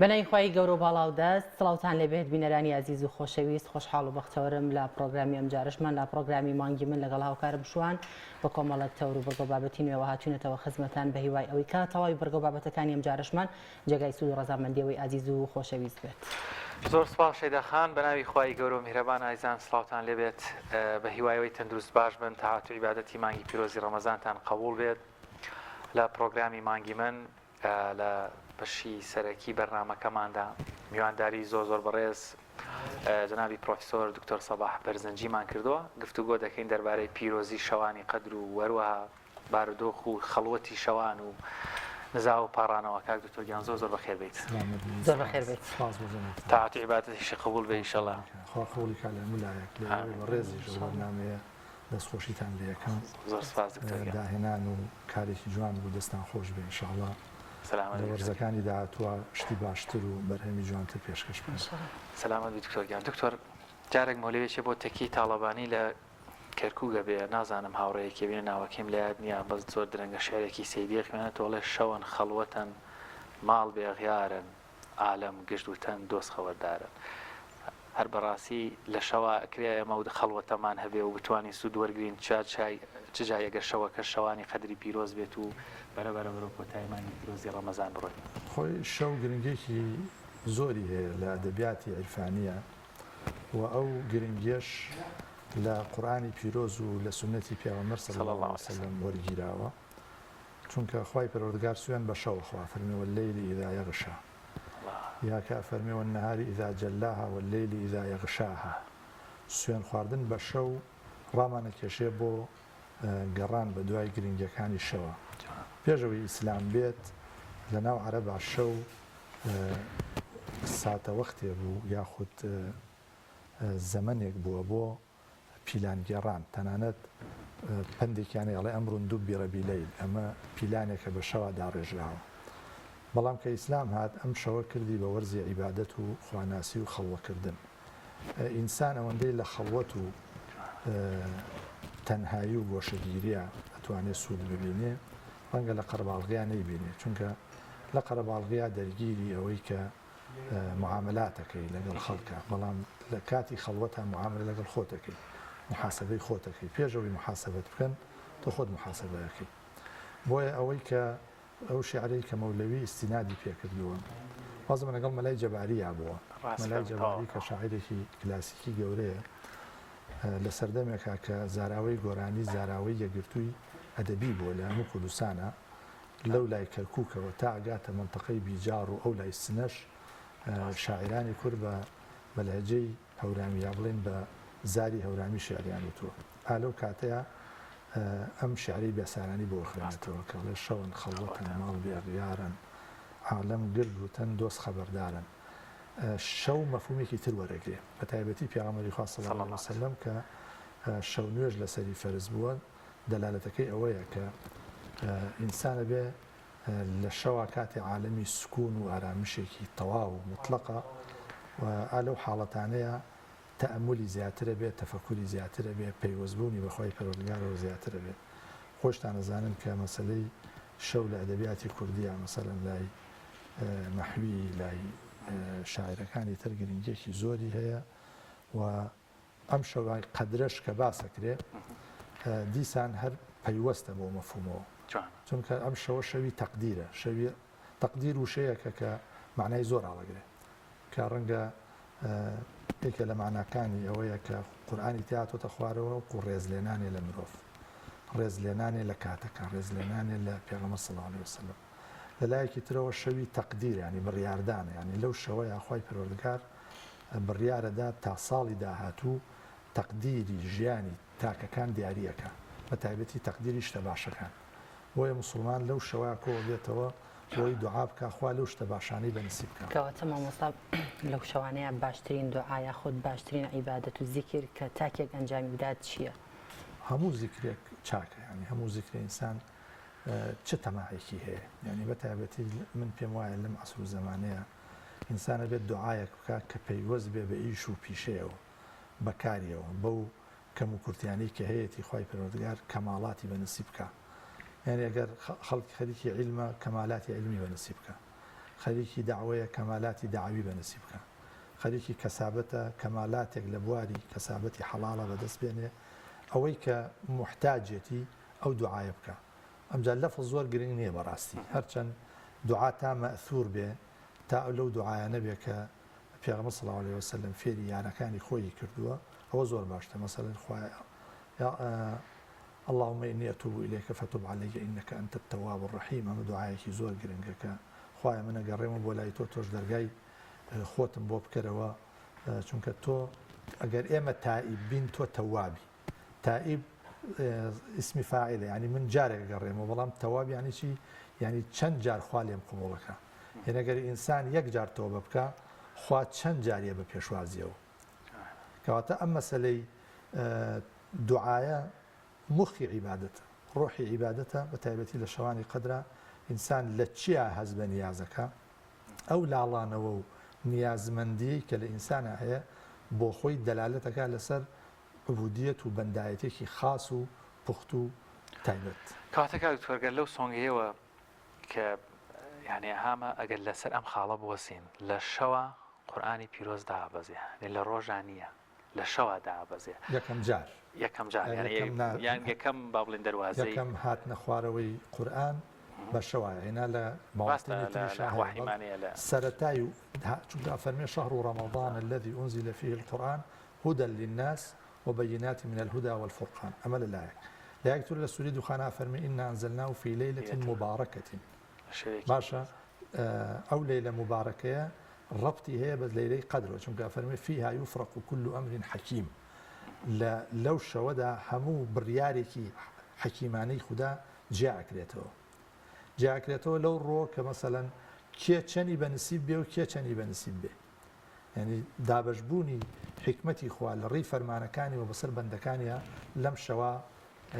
بەناوی خوای گەورە و باڵا و دەست سڵاوتان لێبێت بینەرانی ئازیز و خۆشەویست خۆشحاڵ و بەختەوەرم لە پڕۆگرامی ئەمجارەشمان لە پڕۆگرامی مانگی من لەگەڵ هاوکارم شوان بە کۆمەڵێک تەور و بڕگە و بابەتی نوێوە هاتوینەتەوە خزمەتان بە هیوای ئەوەی کە تەواوی بڕگە و بابەتەکانی ئەمجارەشمان جێگای سوود و ڕەزامەندی ئەوەی ئازیز و خۆشەویست بێت. زۆر سوپاس شەیدا خان بەناوی خوای گەورە و میهرەبان ئازیزان سڵاوتان لێبێت بە هیوای ئەوەی تەندروست باش بن تاعەت و عیبادەتی مانگی پیرۆزی ڕەمەزانتان قەبوڵ بێت لە پڕۆگرامی مانگی من لە بەشی سەرەکی بەرنامەکەماندا میوانداری زۆر زۆر بەڕێز جەنابی پرۆفیسۆر دکتۆر سەباح بەرزنجیمان کردووە گفتوگۆ دەکەین دەربارەی پیرۆزی شەوانی قەدر و وەروەها بارودۆخ و خەڵوەتی شەوان و نزا و پاڕانەوە کاک دکتۆر گیان زۆر زۆر بەخێر بیت زۆر بەخێر بیت تاعەت و عیبادەتیشی قبوڵ بێ ئیشەڵا خوا قبوڵی کا لە هەموو لایەک لە ئێوەی بەڕێزیش ئەو بەرنامەیە دەستخۆشیتان لێ ئەکەم. زۆر سوپاس دکتۆر گیان. داهێنان و کارێکی جوان بوو دەستان خۆش بێ ان شاء اللە سەلامەت لە بی دکتۆر گیان. وەرزەکانی داهاتووا شتی باشتر و بەرهەمی جوانتر پێشکەش بکەن. سەلامەت بی دکتۆر گیان. دکتۆر جارێک مۆلەویەکێ بۆ تەکیەی تاڵەبانی لە کەرکوک ئەبێ نازانم هاوڕێیەکی ئەبینە ناوەکەیم لە یاد نیە بەس زۆر درەنگە شعرێکی سەیدی ئەخوێنێتەوە ئەڵێ شەوەن خەڵوەتەن ماڵ بێ غیارن عالەم گشت وتەن دۆست خەوەردارن. هەر بەڕاستی لە شەوا ئەکرێ ئێمە و خەڵوەتەمان هەبێ و بتوانین سوود وەرگرین چا چای چ جای ئەگەر شەوەکەش شەوانی قەدری پیرۆز بێت و بەرە بەرە بەرەو کۆتایی مانگی پیرۆزی ڕەمەزان بڕۆین. خۆی شەو گرنگیەکی زۆری هەیە لە ئەدەبیاتی عیرفانیە و ئەو گرنگیەش لە قورئانی پیرۆز و لە سوننەتی پێغەمبەر صلی اللە علیە وسلم وەرگیراوە. چونکە خوای پەروەردگار سوێند بە شەو ئەخوا ئەفەرمێ واللیل اذا یغشا یا کە ئەفەرمێ والنهار اذا جلاها واللیل اذا یغشاها سوێند خواردن بە شەو ڕامانەکێشێ بۆ گەڕان بە دوای گرنگیەکانی شەوە پێش ئەوەی ئیسلام بێت لە ناو عەرەبا شەو ساتەوەختێ بوو یاخود زەمەنێک بووە بۆ پیلانگێڕان، تەنانەت پەندێکیان هەیە ئەڵێ امر دبر بلیل، ئەمە پیلانێکە بە شەوا داڕێژراوە. بەڵام کە ئیسلام هات ئەم شەوە کردی بە وەرزی عیبادەت و خواناسی و خەڵوەکردن. ئینسان ئەوەندەی لە خەڵوەت و تەنهایی و گۆشەگیرییا ئەتوانێ سوود ببینێ، ڕەنگە لە قەرەباڵغیا نەیبینێ، چونکە لە قەرەباڵغیا دەرگیری ئەوەی کە معاملات ئەکەی لەگەڵ خەڵکا بەڵام لە کاتی خەڵوەتا معاملە لەگەڵ خۆت ئەکەی محاسبەی خۆت ئەکەی پێش ئەوەی محاسبەت بکەن تۆ خۆت محاسبە ئەکەی بۆیە ئەوەی کە ئەو شعرەی کە مەولەوی ئیستینادی پێکردووە وازم لەگەڵ مەلای جەباریا بووە مەلای جەباری کە شاعیرێکی کلاسیکی گەورەیە لە سەردەمێکا کە زاراوەی گۆرانی زاراوەی یەکگرتووی ئەدەبی بووە لە هەموو کوردستانە لەو لای کەرکووکەوە تا ئەگاتە مەنتەقەی بیجاڕ و ئەو لای سنەش شاعیرانی کورد بە بە لەهجەی هەورامی یا بڵێین بە زاری هەورامی شیعریان وتووە. ئا لەو کاتەیا ئەم شیعرەی بێسارانی بۆ ئەخوێنێتەوە کە ئەڵێ شەون خەڵوەتەن ماڵ بێ غیارن عالەم گرد وتەن دۆست خەبەردارن. شەو مەفهوومێکی تر وەرەگرێ. بە تایبەتی پێغەمبەری خوا صلی اللە علیە وسلم کە شەو نوێژ لەسەری فەرز بووە، دەلالەتەکەی ئەوەیە کە ئینسان ئەبێ لە شەوا کاتێ عالەمی سکون و ئارامشێکی تەواو و موتڵەقە و ئا لەو حاڵەتانەیە تەئەمولی زیاتر ئەبێ، تەفەکوری زیاتر ئەبێ، پەیوەستبوونی بە خوای پەروەردگارەوە زیاتر ئەبێ. خۆشتان ئەزانن کە مەسەلەی شەو لە ئەدەبیاتی کوردییا مەسەلەن لای مەحوی، لای شاعیرەکانی تر گرنگییەکی زۆری هەیە و ئەم شەوای قەدرەش کە باس ئەکرێ دیسان هەر پەیوەستە بەو مەفهومەوە چونکە ئەم شەوە شەوی تەقدیرە شەوی تەقدیر وشەیەکە کە معنای زۆر ئاڵەگرێ کە ڕەنگە یەکێ لە معناکانی ئەوەیە کە قورئانی تیاتۆتە خوارەوە و ڕێزلێنانێ لە مرۆڤ ڕێزلێنانێ لە کاتەکە ڕێزلێنانێ لە پێغەمبەر صلی الله علیه وسلم لە لایەکی ترەوە شەوی تەقدیر ینی بڕیاردانە ینی لەو شەوەیە خوای پەروەردگار بڕیارەدا تا ساڵی داهاتوو تەقدیری ژیانی تاکەکان دیاری ئەکا بە تایبەتی تەقدیری شتە باشەکان بۆیە موسڵمان لەو شەوە کۆئەبێتەوە بۆی دوعا بکا خوا لەو شتە باشانەی بە نسیب بکا. کەواتە مامۆستا لەو شەوانەیا باشترین دوعا یاخود باشترین عیبادەت و زیکر کە تاکێک ئەنجامی بدات چییە؟ هەموو زیکرێک چاکە یانی هەموو زیکرێ ئینسان چ تەماعێکی هەیە یانی بە تایبەتی من پێم وایە لەم عەسر و زەمانەیا ئینسان ئەبێت دوعایەک بکات کە پەیوەست بێ بە ئیش و پیشەیەوە، بە کاریەوە، بەو کەم و کورتیانەی کە هەیەتی خوای پەروەردگار کەماڵاتی بە نسیب بکا. یانی ئەگەر خەڵک خەریکی عیلمە کەمالاتی عیلمی بە نسیب بکا. خەریکی دەعوەیە کەمالاتی دەعەوی بە نسیب بکا. خەریکی کەسابەتە کەمالاتێک لە بواری کەسابەتی حەڵاڵا بەدەست بێنێ. ئەوەی کە موحتاجێتی ئەو دوعایە بکا. ئەمجا لەفز زۆر گرنگ نییە بەڕاستی. هەرچەند دوعا تا مەئسوور بێ، تا لەو دوعایانە بێ کە پێغەمبەر صلی اللە علیە وسلم فێری یارەکانی خۆیی کردووە ئەوە زۆر باشترە مەسەلەن خوایە یا اللهم انی اتوب الیک فتب علی انک انت التواب الرحیم ئەمە دوعایەکی زۆر گرنگە کە خوایە من ئەگەڕێمەوە بۆ لای تۆ تۆش دەرگای خۆتم بۆ بکەرەوە چونکە تۆ ئەگەر ئێمە تائیب بین تۆ تەوابی تائیب ئیسمی فاعلە یعنی من جارێک گەڕێمەوە بەڵام تەواب یعنی چی یعنی چەند جار خوا لێم قبوڵەکە یعنی ئەگەر ئینسان یەک جار تۆبە بکە خوا چەند جاریە بە پێشوازیەوە کەواتە ئەم مەسەلەی دوعایە مخی عیبادەتە ڕۆحی عیبادەتە بە تایبەتی لە شەوانی قەدرا ئینسان لە چیا هەست بە نیازەکە ئەو لاڵانەوە و نیازمەندیەی کە لە ئینسانا هەیە بۆ خۆی دەلالەتەکە لەسەر عبودیەت و بەندایەتێکی خاس و پوخت و تایبەت. کەواتە کاک دکتۆر گەر لەو سۆنگەیەوە کە یانی هامە ئەگەر لەسەر ئەم خاڵە بوەسین لە شەوا قورئانی پیرۆز دابەزێ یانی لە ڕۆژا نییە لە شەوا دابەزێ. یەکەم جار. یەکەم جار یانی یان یەکەم با بڵێین دەروازەی. یەکەم هاتنە خوارەوەی قورئان بە شەوایە هێنا لە مەواتینی تریشا هەیە سەرەتای و چونکە ئەفەرمێ شهر رمضان الذي انزل فيه القرآن هدی للناس وبینات من الهدی والفرقان ئەمە لە لایەک لایەک تر لە سوری دوخانا ئەفەرمێ انا انزلناه فی لیلە مبارکە باشە ئەو لەیلە مبارەکەیە ڕەبتی هەیە بە لەیلەی قەدرەوە چونکە ئەفەرمێ فیها یفرق کل امر حکیم لە لەو شەوەدا هەموو بڕیارێکی حەکیمانەی خودا جیا ئەکرێتەوە جیا ئەکرێتەوە لەو ڕۆ کە مەسەلەن کێ چەنی بە نسیب بێ و کێ چەنی بە نسیب بێ یانی دابەشبوونی حیکمەتی خوا لە ڕێی فەرمانەکانیەوە بەسەر بەندەکانیا لەم شەوە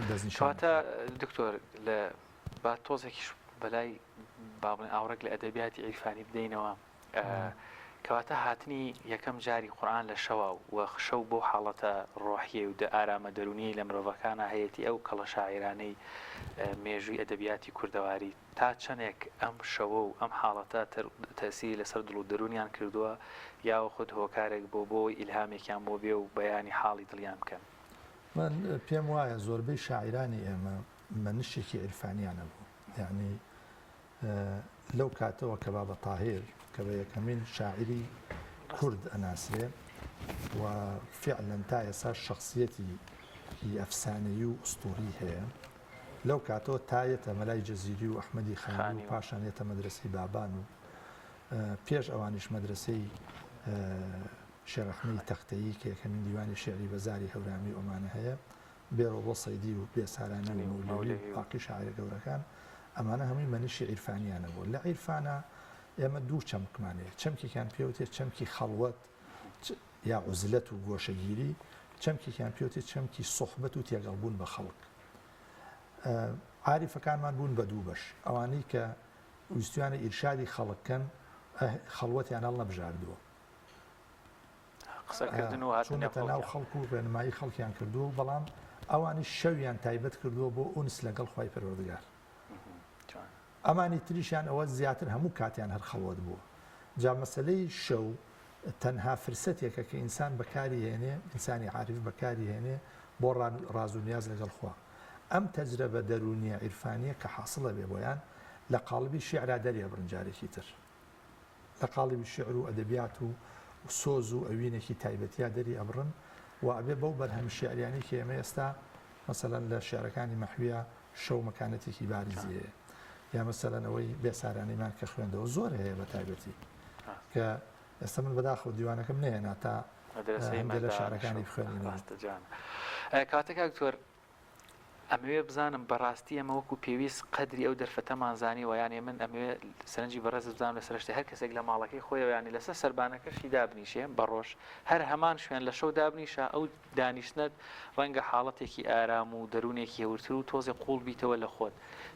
دەستنیشان کەواتە دەکرێت. دکتۆر لە با تۆزێکیش بەلای با بڵێین ئاوڕێک لە ئەدەبیاتی عیرفانی بدەینەوە کەواتە هاتنی یەکەم جاری قورئان لە شەوا و شەو بەو حاڵەتە ڕۆحیەی و ئارامە دەروونیەی لە مرۆڤەکانا هەیەتی ئەو کەڵە شاعیرانەی مێژووی ئەدەبیاتی کوردەواری تا چەنێک ئەم شەوە و ئەم حاڵەتە تەئسیری لەسەر دڵ و دەروونیان کردووە یاوەخود هۆکارێک بووە بۆ ئەوەی ئیلهامێکیان بۆ بێ و بەیانی حاڵی دڵیان بکەن؟ من پێم وایە زۆربەی شاعیرانی ئێمە مەنشێکی عیرفانیان هەبوو. یەعنی لەو کاتەوە کە بابە تاهیر کە بە یەکەمین شاعیری کورد ئەناسرێ و فیعلەن تا ئێستا شەخسیەتی ئەفسانەیی و ئوستوڕی هەیە، لەو کاتەوە تا یەتە مەلای جزیری و ئەحمەدی خانی و پاشان یەتە مەدرەسەی بابان و پێش ئەوانیش مەدرەسەی شێخ ئەحمەدی تەختەیی کە یەکەمین دیوانی شیعری بە زاری هەورامی و ئەمانە هەیە، بێرۆ بۆ سەیدی و بێسارانی و مەولەوی و باقی شاعیرە گەورەکان، ئەمانە هەمووی مەنشی عیرفانیانە بووە. لە عیرفانا ئێمە دوو چەمکمان هەیە، چەمکێکیان پێوتێ چەمکی خەڵوەت یا عوزلەت و گۆشەگیری، چەمکێکیان پێوتێ چەمکی سوحبەت و تێگەڵبوون بە خەڵک. عاریفەکانمان بوون بە دوو بەش، ئەوانەی کە ویستویانە ئیرشادی خەڵک کەن خەڵوەتیان هەڵنەبژاردووە، قسەکردن و هاتنە چوونەتە ناو خەڵک و ڕێنمایی خەڵکیان کردووە و بەڵام ئەوانیش شەویان تایبەت کردووە بۆ ئونس لەگەڵ خوای پەروەردگار. ئەمانی تریشیان ئەوە زیاتر هەموو کاتیان هەر خەڵوەت بووە. جا مەسەلەی شەو تەنها فرسەتێکە کە ئینسان بەکاری هێنێ، ئینسانی عاریف بەکاری هێنێ بۆ ڕاز و نیاز لەگەڵ خوا. ئەم تەجرەبە دەروونیە عیرفانیە کە حاسڵ ئەبێ بۆیان لە قاڵبی شیعرا دەریئەبڕن جارێکی تر. لە قاڵبی شیعر و ئەدەبیات و سۆز و ئەوینێکی تایبەتیا دەری ئەبڕن و ئەبێ بەو بەرهەم شیعریانەی کە ئێمە ئێستا مەسەلەن لە شیعرەکانی مەحویە شەو مەکانەتێکی باریزی هەیە یا مەسەلەن ئەوەی بێسارانیمان کە خوێندەوە زۆر هەیە بە تایبەتی کە ئێستا من بەداخەوە دیوانەکەم نەهێنا تا هەندێک لە شعرەکانی بخوێنینەوە. کاتێک کاک دکتۆر ئەمەوێ بزانم بەڕاستی ئێمە وەکو پێویست قەدری ئەو دەرفەتەمان زانیوە یانێ من ئەمەوێ سەرنجی بەڕێزت بزانم لەسەر شتێ هەر کەسێک لە ماڵەکەی خۆیەوە یانی لەسەر سەربانەکەشی دابنیشێ بە ڕۆژ هەر هەمان شوێن لە شەو دابنیشە ئەو دانیشتنەت ڕەنگە حاڵەتێکی ئارام و دەروونێکی هێورتر و تۆزێ قووڵ بیتەوە لە خۆت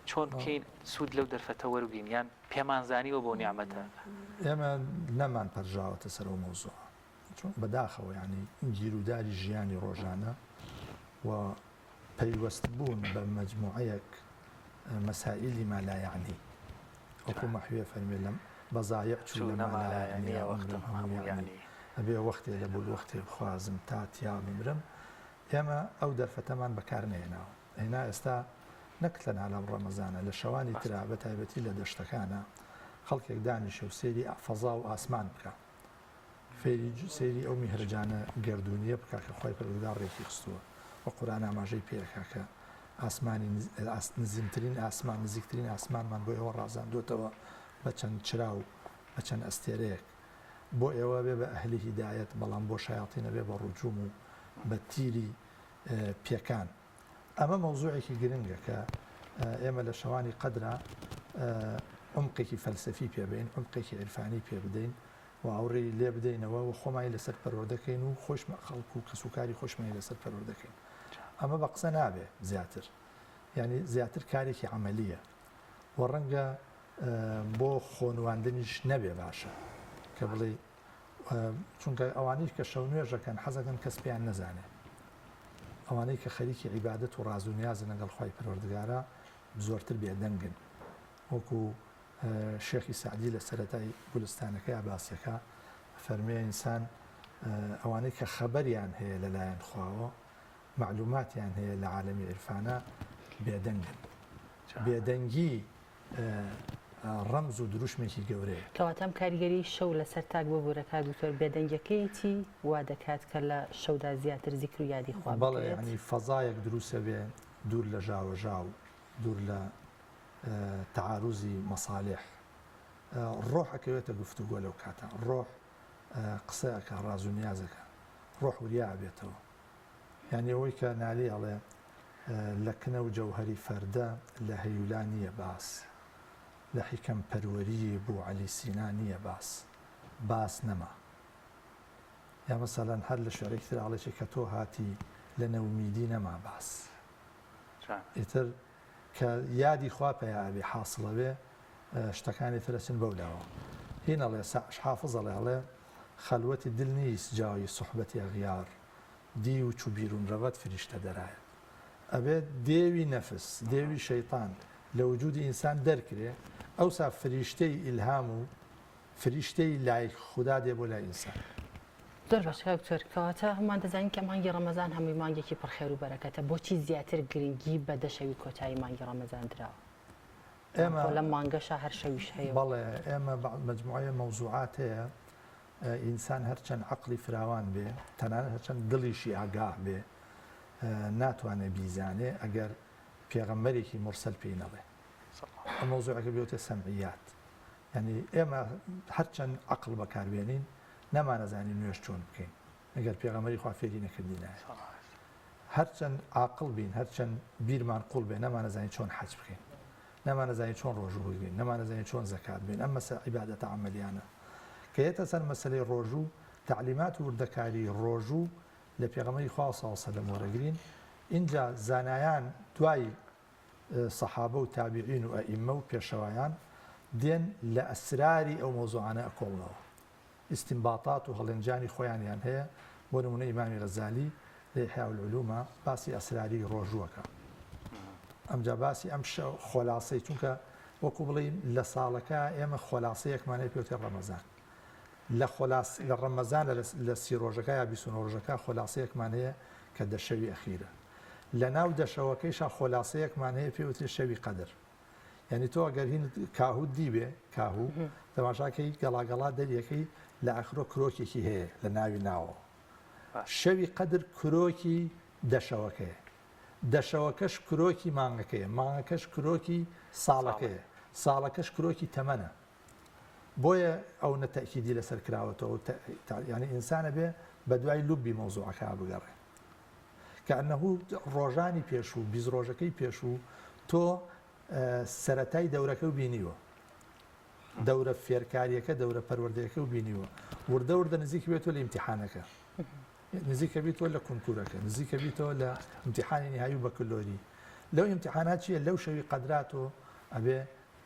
چۆن بکەین سوود لەو دەرفەتە وەربگرین یان پێمان زانیوە بەو نیعمەتە؟ ئێمە نەمان پەرژاوەتە سەر ئەو مەوزوعە چۆن بەداخەوە یانی گیروداری ژیانی ڕۆژانە و پەیوەست بوون بە مەجموعەیەک مەسائیلی ما لا یعنی وەکو مەحویە فەرمێ لەم. بە زایع چوو لە مالایە نییە عومرم هەموو یەعنی ئەبێ وەختێ لە بولوەختێ بخوازم تا تیا بمرم ئێمە ئەو دەرفەتەمان بەکار نەهێناوە هێنا ئێستا نەک تەنها لەم ڕەمەزانە لە شەوانی ترا بە تایبەتی لە دەشتەکانە خەڵکێک دانیشێ و سەیری فەزا و ئاسمان بکا فێری سەیری ئەو میهرەجانە گەردوونیە بکا کە خوای پەروەردگار ڕێکی خستووە و قورئان ئاماژەی پێ ئەکا کە ئاسمانی نزیمترین ئاسمان نزیکترین ئاسمانمان بۆ ئێوە ڕازاندۆتەوە بە چەند چرا و بە چەند ئەستێرەیەک بۆ ئێوە بێ بە ئەهلی هیدایەت بەڵام بۆ شەیاتینە بێ بە ڕجوم و بە تیری پێکان ئەمە مەوزوعێکی گرنگە کە ئێمە لە شەوانی قەدرا عومقێکی فەلسەفی پێ بەین، عومقێکی عیرفانی پێ بدەین و ئاوڕی لێ بدەینەوە و خۆمانی لەسەر پەروەردە کەین و خۆشمان خەڵک و کەسوکاری خۆشمانی لەسەر پەروەردە کەین. ئەمە بە قسە نابێ زیاتر یانی زیاتر کارێکی عەمەلییە و ڕەنگە بۆ خۆنواندنیش نەبێ باشە کە بڵێی چونکە ئەوانەی کە شەو نوێژەکەن حەزەکەن کەس پێیان نەزانێ ئەوانەی کە خەریکی عیبادەت و ڕاز و نیازن لەگەڵ خوای پەروەردگارا زۆرتر بێدەنگن وەکو شێخی سەعدی لە سەرەتای گولستانەکەیا باسیەکا فەرمێ ئینسان ئەوانەی کە خەبەریان هەیە لەلایەن خواوە مەعلوماتیان هەیە لە عالەمی عیرفانە بێدەنگن بێدەنگی ڕەمز و دروشمێکی گەورەیە. کەواتە ئەم کاریگەریەی شەو لەسەر تاک ببورە کاک دکتۆر بێدەنگیەکەیەتی وا دەکات کە لە شەودا زیاتر زیکر و یادی خوا بەڵێ بکرێت؟ یانی فەزایەک دروسەبێ دوور لە ژاوەژاو دوور لە تەعاروزی مەسالح ڕۆح ئەکەوێتە گفتوگۆ لەو کاتە ڕۆح قسە ئەکا ڕاز و نیاز ئەکا ڕۆح وریا ئەبێتەوە یانی ئەوەی کە نالی ئەڵێ لە کنە و جەوهەری فەردە لە هەیولا نییە باس لە حیکەم پەروەریی بوعەلی سینا نییە باس باس نەما یا مەسەلەن هەر لە شعرێکی تر ئەڵێ کە تۆ هاتی لە نەومیدی نەما باس ئیتر کە یادی خوا پەیا ئەبێ حاسڵ ئەبێ شتەکانی تر ئەچن بەو لاوە هین ئەڵێ حافظ ئەڵێ ئەڵێ خەلوەتی دل نیست جای صحبەتی اغیار دیو چو بیرون رود فریشتە دەرایەت ئەبێت دێوی نەفس دێوی شەیتان لە وجودی ئینسان دەرکرێ ئەوسا فریشتەی ئیلهام و فریشتەی لای خودا دێ بۆ لای ئینسان. زۆر باشە کاک دکتۆر کەواتە هەموومان دەزانین کە مانگی ڕەمەزان هەمووی مانگێکی پڕ خێر و بەرەکەتە بۆچی زیاتر گرنگی بە دە شەوی کۆتایی مانگی ڕەمەزان دراوە؟ ئێمە خۆ لەم مانگەشا هەر شەویش هەیە و. بەڵێ ئێمە مەجموعەیە مەوزوعات هەیە ئینسان هەرچەند عەقڵی فراوان بێ تەنانەت هەرچەند دڵیشی ئاگاه بێ ناتوانێ بیزانێ ئەگەر پێغەمبەرێکی مورسەل پێی نەڵێ ئەم مەوزوعەکە بێتە سەمعیات یعنی ئێمە هەرچەند عەقڵ بەکاربێنین نەمانەزانی نوێژ چۆن بکەین ئەگەر پێغەمبەری خوا فێری نەکردینایە هەرچەند عاقڵ بین هەرچەند بیرمان قوڵ بێ نەمانەزانی چۆن حەج بکەین نەمانەزانی چۆن ڕۆژوو بگرین نەمانەزانی چۆن زەکات بین ئەم مەسە عیبادەتە عەمەلیانە کە یەتە سەر مەسەلەی ڕۆژوو تەعلیمات و وردەکاری ڕۆژوو لە پێغەمبەری خوا صلی اللە علیه وسلم وەرەگرین ئینجا زانایان دوای سەحابە و تابعین و ئەئیمە و پێشەوایان دێن لە ئەسراری ئەو مەوزوعانە ئەکۆڵنەوە ئیستینباتات و هەڵێنجانی خۆیانیان هەیە، بۆ نموونە ئیمامی غەزالی لە ئیحیاء العلوما باسی ئەسراری ڕۆژوو ئەکا. ئەمجا باسی ئەم خۆلاسەی چونکە وەکو بڵێی لە ساڵەکە ئێمە خۆلاسەیەکمان هەیە پێوتێ ڕەمەزان. لە خۆلاس لە ڕەمەزان لە سی ڕۆژەکە یا 29 ڕۆژەکە خۆلاسەیەکمان هەیە کە دە شەوی ئەخیرە. لە ناو دە شەوەکەیشا خۆلاسەیەکمان هەیە پێوترێ شەوی قەدر. یانی تۆ ئەگەر هین کاهوت دیبێ کاهو تەماشاکەی گەڵا گەڵا دەریەکەی لە ئاخرۆ کرۆکێکی هەیە لە ناوی ناوەوە شەوی قەدر کرۆکی دەشەوەکەیە دەشەوەکەش کرۆکی مانگەکەیە مانگەکەش کرۆکی ساڵەکەیە ساڵەکەش کرۆکی تەمەنە بۆیە ئەو نە تەکیدی لەسەر کراوەتەوە یعنی ئینسانە بێ بە دوای لوبی مەوزوعەکە بگەڕێ کەئەنەهو ڕۆژانی پێشوو، 20 ڕۆژەکەی پێشوو تۆ سەرەتای دەورەکەو بینیوە، دەورە فێرکاریەکە، دەورە پەروەردەیەکەو بینیوە، وردە وردە نزیک بێتەوە لە ئیمتیحانەکە، نزیکە بیتەوە لە کونکورەکە، نزیکە بیتەوە لە ئیمتیحانی نیهایی و بەکلۆری. لەو ئیمتیحانات چییە؟ لەو شەوی قەدراتۆ ئەبێ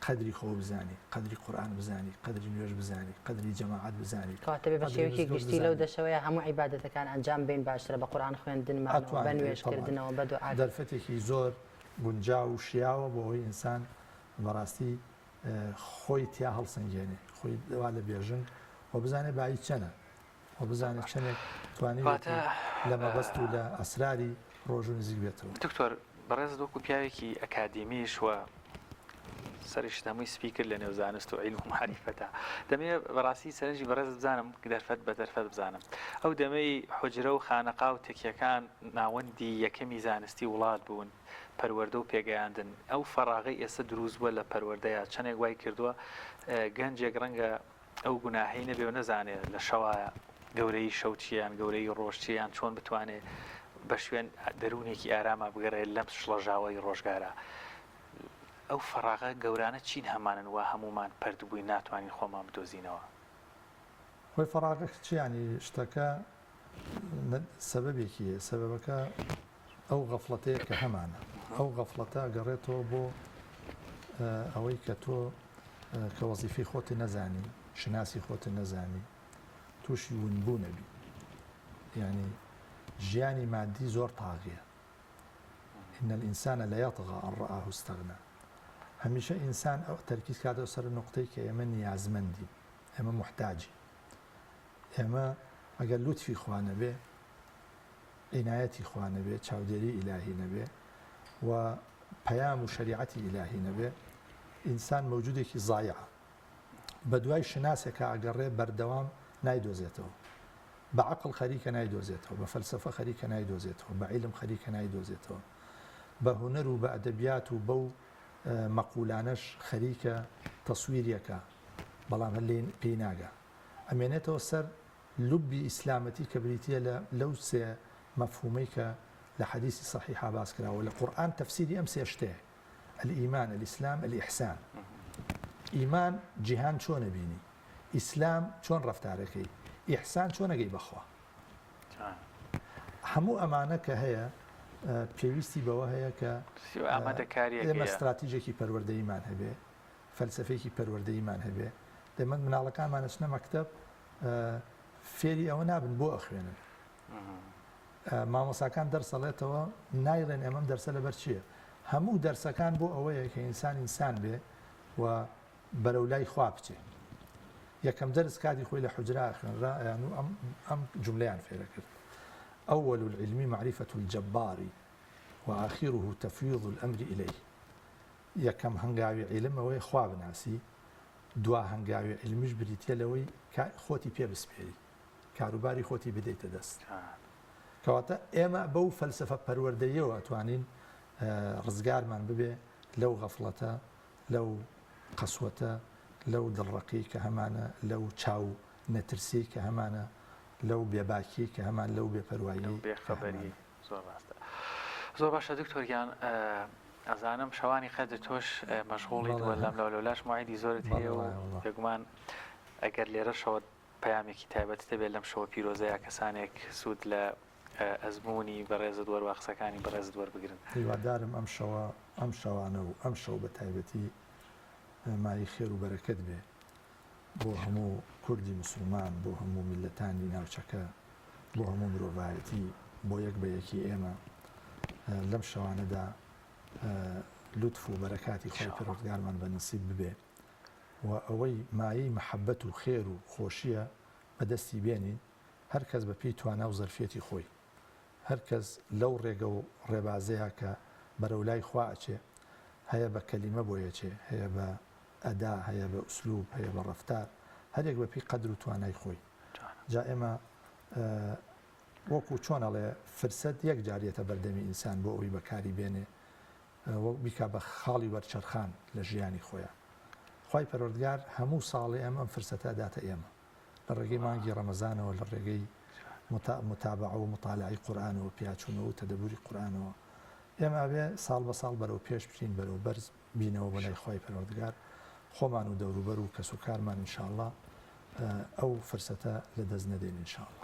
قەدری خۆ بزانی، قەدری قورئان بزانی، قەدری نوێژ بزانی، قەدری جەماعەت بزانی، کەواتە بێ بە قەدری شێوەیەکی مزگەوت گشتی لەو بزانی. دەشەوەیە هەموو عیبادەتەکان ئەنجام بەین باشترە بە قورئان خوێندنمانەوە، بە ئەتوانرێ نوێژ تەبعەن. کردنەوە، بە دوعا. دەرفەتێکی زۆر گونجاو و شیاوە بۆ ئەوەی ئینسان بەڕاستی. خۆی تیا هەڵسەنگێنێ، خۆی وا لە بێژنگ و بزانێ بایی چەنە و بزانێ چەنێک توانیویەتی لە مەبەست و لە ئەسراری ڕۆژوو نزیک بێتەوە. دکتۆر بەڕێزت وەکو پیاوێکی ئەکادیمیش و سەریشت هەمووی سپی کرد لە نێو زانست و عیلم و مەعریفەتا دەمەوێ بەڕاستی سەرنجی بەڕێزت بزانم دەرفەت بە دەرفەت بزانم ئەو دەمەی حوجرە و خانەقا و تەکیەکان ناوەندی یەکەمی زانستی وڵات بوون پەروەردە و پێگەیاندن ئەو فەراغەی ئێستا دروست بووە لە پەروەردەیا چەندێک وای کردووە گەنجێک ڕەنگە ئەو گوناهەی نەبێ و نەزانێ لە شەوا گەورەیی شەو چیە یان گەورەیی ڕۆژ چیە یان چۆن بتوانێ بە شوێن دەروونێکی ئاراما بگەڕێ لەم شڵەژاوەی ڕۆژگارا. ئەو فەراغە گەورانە چین هەمانن وا هەموومان پەرت بووین ناتوانین خۆمان بدۆزینەوە؟ خۆی فەراغە چ یانی شتەکە سەبەبێکی هەیە سەبەبەکە ئەو غەفڵەتەیە کە هەمانە ئەو غەفڵەتە ئەگەڕێتەوە بۆ ئەوەی کە تۆ کە وەزیفەی خۆت نەزانی شناسی خۆت نەزانی تووشی ونبوو نەبی یعنی ژیانی مادی زۆر تاغیە إن الإنسان ليطغى أن رآه استغنى هەمیشە ئینسان ئەو تەرکیز کاتەوە سەر نقطەی کە ئێمە نیازمەندین ئێمە محتاجی ئێمە ئەگەر لوتفی خوا نەبێ عینایەتی خوا نەبێ، چاودێری ئیلاهی نەبێ و پەیام و شەریعەتی ئیلاهی نەبێ، ئینسان مەوجودێکی زایعە. بەدوای شوناسێکا ئەگەڕێ بەردەوام نایدۆزێتەوە. بە عەقڵ خەریکە نایدۆزێتەوە، بە فەلسەفە خەریکە نایدۆزێتەوە، بە عیلم خەریکە نایدۆزێتەوە، بە هونەر و بە ئەدەبیات و بەو مەقولانەش خەریکە تەسویریەکا، بەڵام هەر لێی پێی ناگا. ئەمێنێتەوە سەر لوبی ئیسلامەتی کە بریتیە لە لەو سێ مەفهومەی کە لە حەدیسی سەحیحا باس کراوە لە قورئان تەفسیری ئەم سێ شتەیە الایمان الاسلام الاحسان ئیمان جیهان چۆن ئەبینی ئیسلام چۆن ڕەفتارەکەی ئیحسان چۆن ئەگەی بەخوا هەموو ئەمانە کە هەیە پێویستی بەوە هەیە کە ئێمە ستراتیژێکی پەروەردەییمان هەبێ فەلسەفەیەکی پەروەردەییمان هەبێ دەمە مناڵەکانمان ئەچنە مەکتەب فێری ئەوە نابن بۆ ئەخوێنن مامۆساکان دەرسەڵێتەوە نایڵێن ئەمەم دەرسە لەبەر چییە هەموو دەرسەکان بۆ ئەوەیە کە ئینسان ئینسان بێ و بەرەو لای خوا بچێ یەکەم دەرس کاتی خۆی لە حجرا خوێنرا ئەیان و ئەم ئەم جملەیان فێرە کرد أول العلم معرفة الجبار وآخره تفويض الأمر إليه یەکەم هەنگاوی عیلم ئەوەیە خوا بناسی دوا هەنگاوی عیلمیش بریتیە لەوەی کە خۆتی پێ بسپێری، کاروباری خۆتی بدەیتە دەست. کەواتە ئێمە بەو فەلسەفە پەروەردەییەوە ئەتوانین ڕزگارمان ببێ لەو غەفڵەتە، لەو قەسوەتە، لەو دڵڕەقیەی کە هەمانە، لەو چاو نەترسیەی کە هەمانە، لەو بێباکیەی کە هەمان، لەو بێپەرواییەی کە هەمانە. زۆر ڕاستە. زۆر باشە دکتۆر گیان ئەزانم شەوانی قەدر تۆش مەشغوڵیت و لەم لەو لەولاش موعیدی زۆرت هەیە و بێگومان ئەگەر لێرەشەوە پەیامێکی تایبەتت هەبێت لەم شەوە پیرۆزەیە کەسانێک سوود لە ئەزموونی بەڕێزت وەروا قسەکانی بەڕێزت وەربگرن. هیوادارم ئەم شەوە ئەم شەوانە و ئەم شەو بە تایبەتی مایەی خێر و بەرەکەت بێ بۆ هەموو کوردی موسڵمان، بۆ هەموو میللەتانی ناوچەکە، بۆ هەموو مرۆڤایەتی، بۆ یەک بە یەکی ئێمە لەم شەوانەدا لوتف و بەرەکاتی خوای پەروەردگارمان بە نسیب ببێ و ئەوەی مایەی مەحەبەت و خێر و خۆشیە بەدەستی بێنین هەر کەس بە پێی توانا و زەرفیەتی خۆی هەر کەس لەو ڕێگە و ڕێبازەیا کە بەرەو لای خوا ئەچێ هەیە بە کەلیمە بۆی ئەچێ هەیە بە ئەدا هەیە بە ئوسلوب هەیە بە ڕەفتار هەریەک بە پێی قەدر و توانای خۆی جا ئێمە وەکو چۆن ئەڵێ فرسەت یەک جار یەتە بەردەمی ئینسان بۆ ئەوەی بەکاری بێنێ وەک بیکا بە خاڵی وەرچەرخان لە ژیانی خۆیان خوای پەروەردگار هەموو ساڵێ ئەم ئەم فرسەتە ئەداتە ئێمە لە ڕێگەی مانگی ڕەمەزانەوە لە ڕێگەی متابعە و مطالعەی قورئانەوە پیاچوونەوە و تەدەبوری قورئانەوە ئێمە ئەبێ ساڵ بە ساڵ بەرەو پێش بچین بەرەو بەرز بینەوە بۆ لای خوای پەروەردگار خۆمان و دەوروبەر و کەس و کارمان ان شاء اللە ئەو فرسەتە لە دەست نەدەین ان شاء اللە.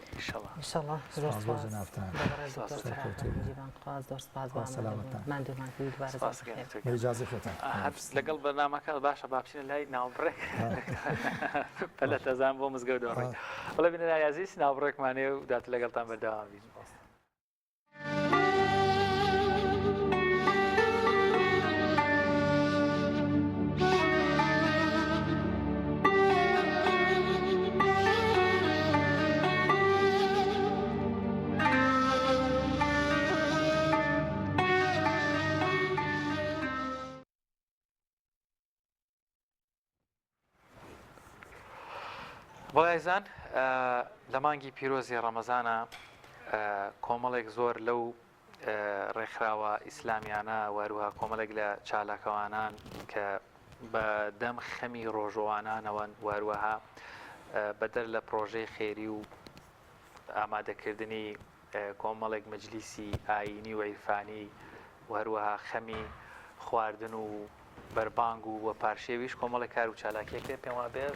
ان شاء اللە زۆر سپاس بۆ سپاس جەنابتان بۆ بەڕێز دکتۆر سەرکەوتوو بن. جیبان خوا زۆر سپاس بۆ خوا ئامادەبوون سەلامەتتان. ماندوومان کردی دووبارە زۆر سپاس بەخێر. دکتۆر بە گیان. ئیجازەی خۆتان. هەر لەگەڵ بەرنامەکە باشە با بچینە لای ناوبڕێک پەلە تەزان بۆ مزگەوت دەڕۆین. بەڵێ بینەرانی ئازیز ناوبڕێکمان هەیە و دواتر لەگەڵتان بەردەوام بین. بەڵێ ئازیزان لە مانگی پیرۆزی ڕەمەزانە کۆمەڵێک زۆر لەو ڕێکخراوە ئیسلامیانە و هەروەها کۆمەڵێک لە چالاکەوانان کە بە دەم خەمی ڕۆژوانانەوەن و هەروەها بەدەر لە پرۆژەی خێری و ئامادەکردنی کۆمەڵێک مەجلیسی ئایینی و عیرفانی و هەروەها خەمی خواردن و بەربانگ و و پارشێویش کۆمەڵێک کار و چالاکیەک هەیە پێم وابێ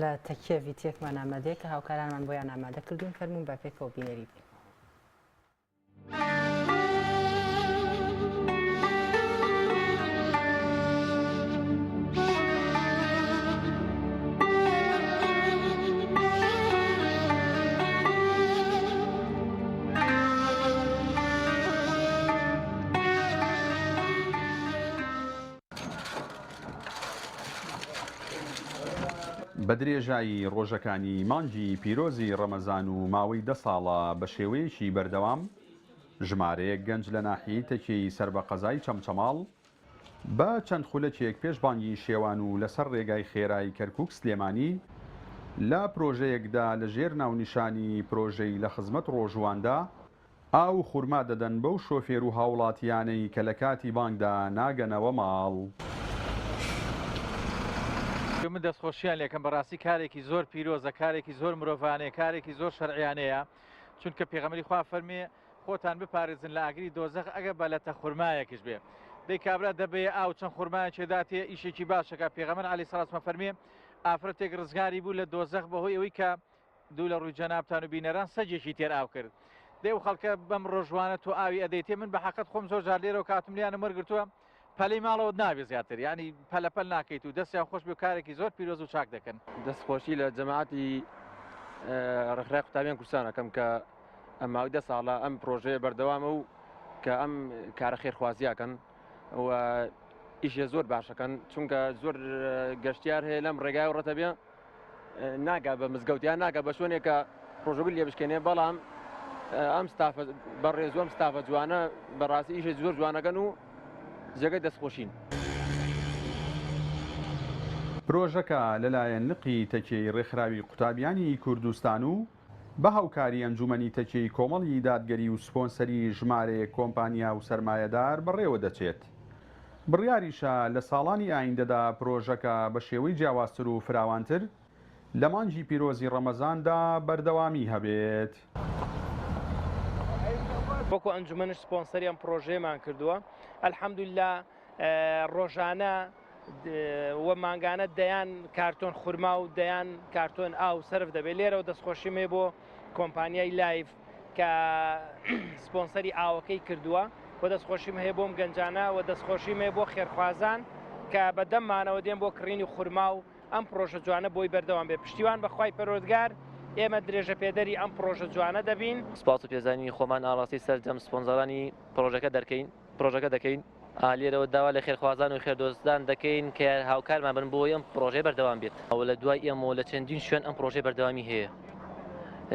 لە تەکیە ڤیتیەکمان ئامادەیە کە هاوکارانمان بۆیان ئامادە کردوون فەرموون با پێکەوە بینەری بین. بە درێژایی ڕۆژەکانی مانگی پیرۆزی ڕەمەزان و ماوەی دە ساڵە بە شێوەیەکی بەردەوام ژمارەیەک گەنج لە ناحیەی تەکیەی سەر بە قەزای چەمچەماڵ بە چەند خولەکێک پێش بانگی شێوان و لەسەر ڕێگای خێرای کەرکوک سلێمانی لە پرۆژەیەکدا لە ژێر ناونیشانی پرۆژەی لە خزمەت ڕۆژوواندا ئاو و خورما دەدەن بەو شۆفێر و هاوڵاتییانەی کە لە کاتی بانگدا ناگەنەوە ماڵ. من دەستخۆشیان لێکەم بەڕاستی کارێکی زۆر پیرۆزە کارێکی زۆر مرۆڤانەیە کارێکی زۆر شەرعیانەیە چونکە پێغەمبەری خوا فەرمی خۆتان بپارێزن لە ئاگری دۆزەخ ئەگە بە لەتە خورمایەکیش بێ دەی کابرا دەبەیە ئاو چەند خورمایەکێ داتێ ئیشێکی باشەکە پێغەمبەر عەلەیهی سڵاو وسلام فەرمی ئافرەتێک ڕزگاری بوو لە دۆزەخ بەهۆی ئەوەی کە دوو لە ڕووی جەنابتان و بینەران سەگێکی تێر ئاو کرد دەی ئەو خەڵکە بەم ڕۆژوانە تۆ ئاوی ئەدەیتێ من بە حەقت خۆم زۆر جار لێرەوە کاتم لیانم وەرگرتووە پەلەی ماڵەوەت نابێ زیاتر یانی پەلە پەل ناکەیت و دەستیان خۆش بێ و کارێکی زۆر پیرۆز و چاک دەکەن. دەست خۆشی لە جەماعەتی ڕێکخراوی قوتابیان کوردستان ئەکەم کە ئەم ماوەی دە ساڵە ئەم پرۆژەیە بەردەوامە و کە ئەم کارە خێرخوازیاکەن و ئیشێ زۆر باشەکەن چونکە زۆر گەشتیار هەیە لەم ڕێگای و ڕەتە بێ ناگا بە مزگەوت یان ناگا بە شوێنێک کە ڕۆژەگول لێ بشکێنێ بەڵام ئەم ستافە بەڕێز و ئەم ستافە جوانە بەڕاستی ئیشێ زۆر جوانەکەن و جێگەی دەستخۆشین. پرۆژەکە لەلایەن لقی تەکیەی ڕێکخراوی قوتابیانی کوردستان و بە هاوکاری ئەنجومەنی تەکیەی کۆمەڵی دادگەری و سپۆنسەری ژمارەیەک کۆمپانیا و سەرمایەدار بەڕێوەدەچێت. بڕیاریشە لە ساڵانی ئایندەدا پرۆژەکە بە شێوەی جیاوازتر و فراوانتر لە مانگی پیرۆزی ڕەمەزاندا بەردەوامی هەبێت. وەکو ئەنجومەنش سپۆنسەری ئەم پڕۆژەیەمان کردووە الحمدللە ڕۆژانە و مانگانە دەیان کارتۆن خورما و دەیان کارتۆن ئاو سەرف دەبێت لێرەوە دەستخۆشیم هەیە بۆ کۆمپانیای لایف کە سپۆنسەری ئاوەکەی کردووە و دەستخۆشیم هەیە بۆم گەنجانە و دەستخۆشیم هەیە بۆ خێرخوازان کە بە دەممانەوە دێن بۆ کڕینی خورما و ئەم پڕۆژە جوانە بۆی بەردەوام بێت پشتیوان بە خوای پەروەردگار ئێمە درێژەپێدەری ئەم پڕۆژە جوانە دەبین. سوپاس و پێزانینی خۆمان ئاڕاستەی سەرجەم سپۆنسەرانی پڕۆژەکە دەرکەین پڕۆژەکە دەکەین. لێرەوە داوا لە خێرخوازان و خێردۆستان دەکەین کە هاوکارمان بن بۆ ئەم پڕۆژەیە بەردەوام بێت. ئەوە لە دوای ئێمەوە لە چەندین شوێن ئەم پڕۆژەیە بەردەوامی هەیە.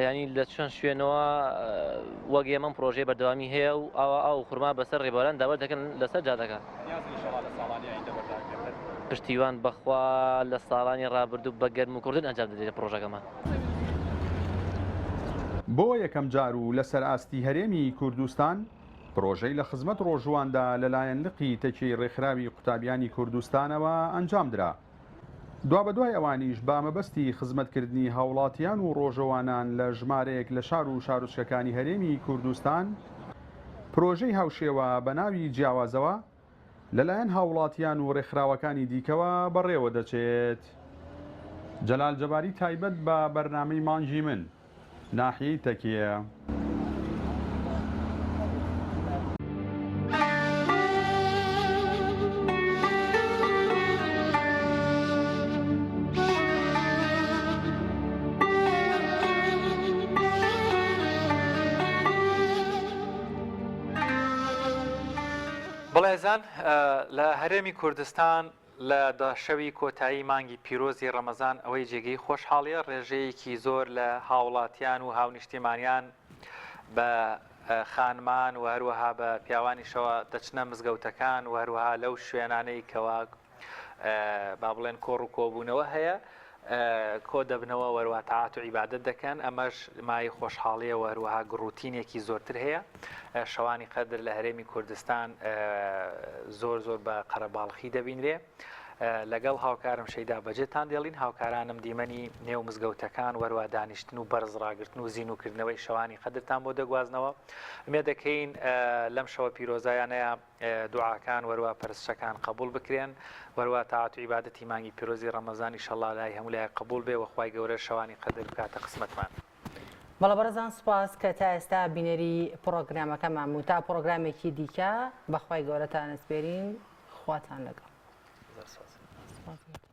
یانی لە چەند شوێنەوە وەک ئێمە ئەم پڕۆژەیە بەردەوامی هەیە و ئاوا ئاو و خورما بەسەر ڕێبواران دابەش دەکەن لەسەر جادەکان. پشتیوان بەخوا لە ساڵانی ڕابردوو بە گەرم و کوڕتر ئەنجام دەدرێت پڕۆژەکەمان. بۆ یەکەمجار و لەسەر ئاستی هەرێمی کوردستان، پرۆژەی لە خزمەت ڕۆژوواندا لەلایەن لقی تەکیەی ڕێکخراوی قوتابیانی کوردستانەوە ئەنجامدرا. دوابەدوای ئەوانیش بە مەبەستی خزمەتکردنی هاوڵاتیان و ڕۆژەوانان لە ژمارەیەک لە شار و شارۆچکەکانی هەرێمی کوردستان پرۆژەی هاوشێوە بە ناوی جیاوازەوە لەلایەن هاوڵاتیان و ڕێکخراوەکانی دیکەوە بەڕێوەدەچێت. جەلال جەباری تایبەت بە بەرنامەی مانگی من، ناحیەی تەکیە. بەڵێزان لە هەرێمی کوردستان لە دا شەوی کۆتایی مانگی پیرۆزی ڕەمەزان ئەوەی جێگەی خۆشحاڵیە ڕێژەیەکی زۆر لە هاوڵاتیان و هاونیشتیمانیان بە خانمان و هەروەها بە پیاوانیشەوە دەچنە مزگەوتەکان و هەروەها لەو شوێنانەی کەوا با بڵێن کۆڕ و کۆبوونەوە هەیە. کۆ دەبنەوە وەروا تاعات و عیبادەت دەکەن ئەمەش مایەی خۆشحاڵیە و هەروەها گڕوتینێکی زۆرتر هەیە شەوانی قەدر لە هەرێمی کوردستان زۆر زۆر بە قەرەباڵخی دەبینرێ لەگەڵ هاوکارم شەیدا بەجێتان دێڵین هاوکارانم دیمەنی نێو مزگەوتەکان وەروا دانیشتن و بەرز ڕاگرتن و زینوکردنەوەی شەوانی قەدرتان بۆ دەگوازنەوە ئومێد دەکەین لەم شەوە پیرۆزایانەیە دوعاکان وەروا پەرستشەکان قبوڵ بکرێن وەروا تاعەت و عیبادەتی مانگی پیرۆزی ڕەمەزان ئیشەڵا لای هەموو لایەک قبوڵ بێ وە خوای گەورە شەوانی قەدر بکاتە قسمەتمان. بەڵێ بەڕێزان سوپاس کە تا ئێستا بینەری پڕۆگرامەکەمان بوون تا پڕۆگرامێکی دیکە بەخوای گەورەتان ئەسپێرین خواتان لەگەڵ. زۆر سوپاس. سوپاس.